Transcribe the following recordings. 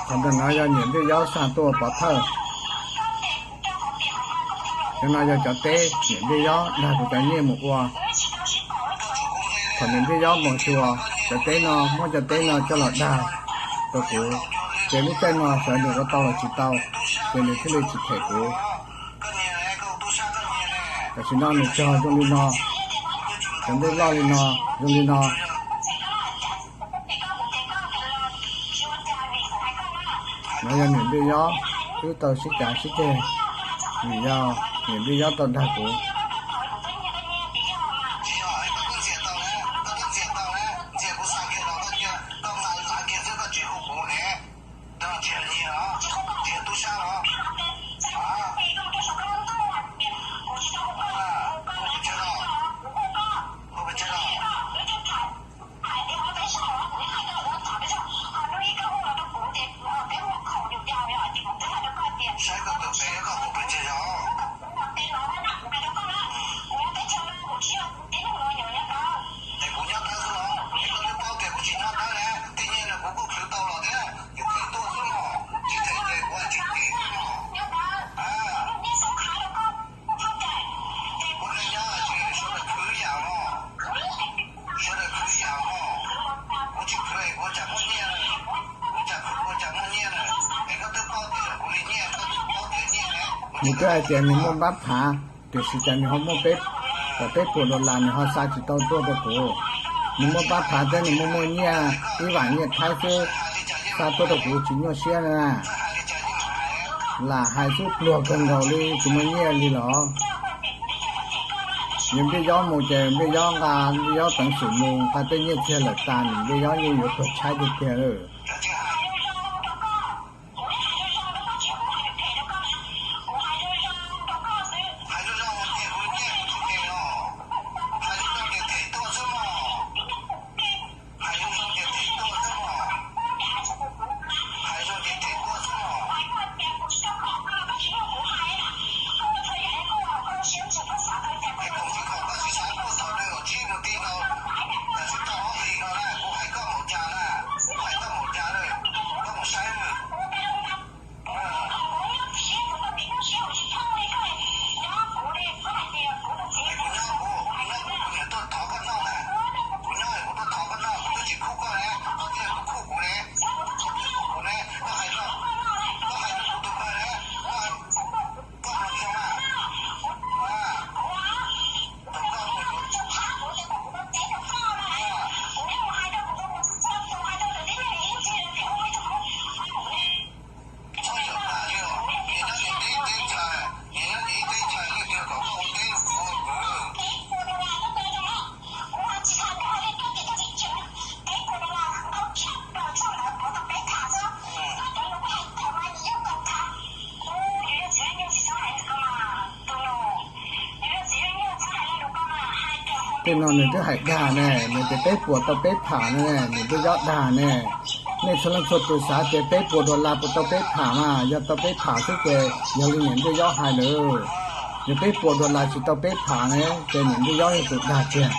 Qhov ntawm no yog niam Npliaj Yob xa tuaj pov thawj. Cov no yog cov teb niam Npliaj Yob dag kuv cov nyiaj mus ua. Thaum niam Npliaj Yob mus xyuas cov teb no, muab cov teb no coj los dag rau kuv, ces lub caij no xyov nws ua tau los tsis tau, ces nws thiaj li tsis them kuv. Tam sim no nws cog zoo li no, cov nplooj loj li no, zoo li no. No yog niam Npliaj Yob, wb tau sib cav sib ceg, vim yog niam Npliaj Yob tau dag kuv. Nws twb hais tias nws muaj npab phav, tiam sis cas nws ho muaj peb, peb puas dollar nws ho xa tsis tau tuaj rau kuv. Nws muaj npab phav thiab nws muaj muaj nyiaj ib vam nyiaj Thaib xwb, xa tuaj rau kuv tsis nyuaj siab na. Lam hais xwb pluag kawg nkaus li tsis muaj nyiaj li los. Yog Npliaj Yob mus ces Npliaj Yob nqa, Npliaj Yob peev xwm mus nqa tej nyiaj txiag lawm tas, Npliaj Yob yeej yuav tuag tshaib tiag tiag lawm. Tej no nws twb hais dag ne, nws tias peb puas tau peb pham ne, nws twb yob dag ne. Nej txhua leej txhua tus xav tias peb puas dollar puas tau peb pham mas, yog tau peb pham xwb ces yog li niam Npliaj Yob hais lawm. Yog peb puas dollar tsis tau peb pham ne, ces niam Npliaj Yob yog tus dag tiag.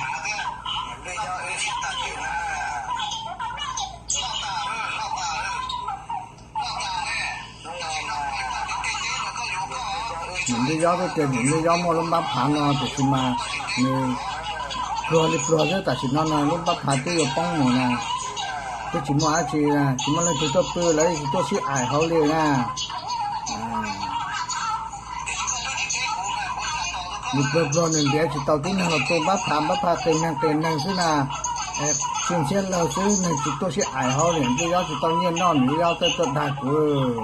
Niam Npliaj Yob twb tias niam Npliaj Yob muaj lub npab phav no tiam sis mas nws pluag li pluag xwb, tam sim no no lub npab phav twb yuav poob mus na. Twb tsis muaj dab tsi, tsis muaj leej twg tuaj pw, lawv tsis tuaj sib aim hauv li na. Nws pluag pluag nws ntiav tsis tau tib neeg los tu npab phav, npab phav qias neeg qias neeg xwb na. Txhia txhiab leej xwb, neeg tsis tuaj sib aim hauv li, Npliaj Yob tsis tau nyiaj noj, Npliaj Yob tuaj tuaj dag kuv.